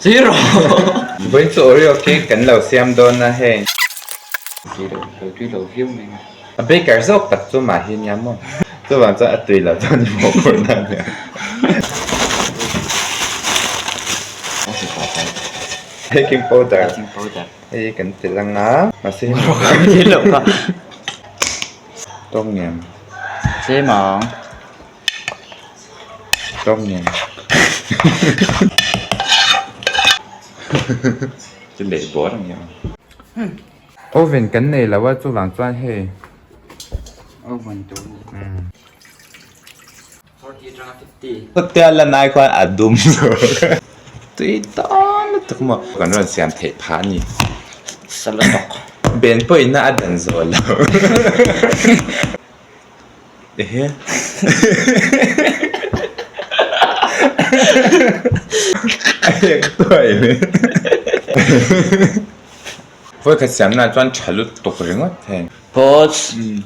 Zero. Vawiin chu Oreo cake kan lo siam dawn a hei. Tui lo lo tui lo viau mai a. A baker zawk tak chu mah hi nia maw. Chuvang chuan a tui lo chuan i mawhphurhna a nia. Baking powder. Baking powder. Hei kan ti lang a. Mahse hi Kan ti lo kha. Tawng ngen. Tlem ang. Tawng ngen. Ti leh bawr ang nia. Oven kan nei lo a chuvang chuan hei. Oven tur. 40 atanga 50. Hotel la nai khuan a dum zawk a. Tui tan lutuk maw. Kan rawn siam theih phah a ni. Salad bawk. Ben pawhin a dan zawh lo. Ehe. A hek tuai mai. Vawikhat siamna chuan tha lutuk ringawt heng. Pause.